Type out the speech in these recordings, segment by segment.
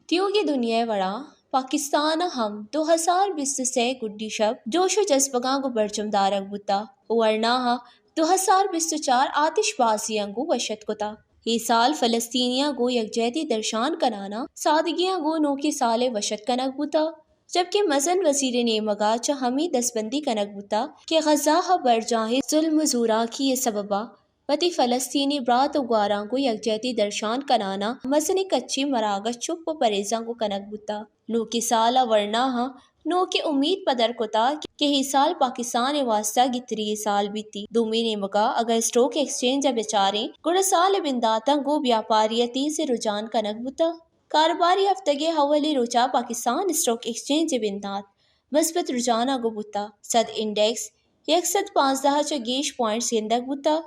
تیوگیں دنیا ءِ وڑا پاکستان ءَ ہم دو ہزار بیست ءُ سئے گڈی شپ جوش ءُ جزبگاں گوں برجم دارگ بوتگ ءُ ورناہا دو ہزار بیست ءُ چار آتش بازیاں گوں وش اتک کتگ۔ اے سال فلسطینیاں گوں یکجہتی درشان کنان ءَ سادگیاں گوں نوکیں سال ءِ وش اتک کنگ بوتگ، جبکہ مزن وزیر ءِ نیمگ ءَ چہ ہمے دستبندی کنگ بوتگ کہ غزہ ءَ برجاہیں ظلم ءُ زوراکی ءِ سبب ءَ وتی فلسطینی برات ءُ گواراں گوں یکجہتی درشان کنان ءَ مزنیں کچے مراگش چپ ءُ پریزاں گوں کنگ بوتگ۔ نوکیں سال ءَ ورناہاں نوکیں امیت پدر کتگ کہ اے سال پاکستان ءِ واستہ گہتری ئیں سال بیت۔ دومی نیمگ ءَ اگاں اسٹاک ایکسچینج ءَ بچاریں گڑا سال ءِ بنداتاں گوں بیاپاری ءَ تیزیں رجحان کنگ بوتگ۔ کاروباری ہفتگ ءِ اولی روچ ءَ پاکستان اسٹاک ایکسچینج ءِ بندات مثبت رجحاناں گوں بوتگ۔ سد انڈیکس یک سد پانزدہ ءَ چہ گیش پوائنٹس گندگ بوتگ۔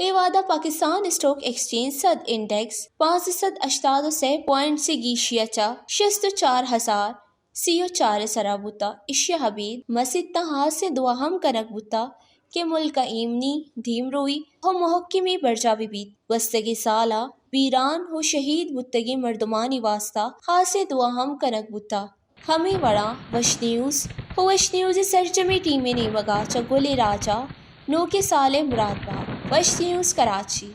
اے وہدا پاکستان اسٹاک ایکسچینج سد انڈیکس پانزدہ سد ہشتاد ءُ سئے پوائنٹس ءِ گیشی ءَ چہ شست ءُ چار ہزار سی ءُ چار ءِ سرا بوتگ۔ ایشی ءَ ابید مسیت تاں ہاسیں دعا ہم کنگ بوتگ کہ ملک ءَ ایمنی، دیمروئی ءُ مہکمی برجاہ بہ بیت۔ گوستگیں سال ءَ بیران ءُ شہید بوتگیں مردمانی واستہ ہاسیں دعا ہم کنگ بوتگ۔ ہمے وڑا وش نیوز ءُ وش نیوز ءِ سرجمیں ٹیم ءِ نیمگ ءَ چہ گل ءِ راج ءَ نوکیں سال ءِ مراد بات۔ وش نیوز کراچی۔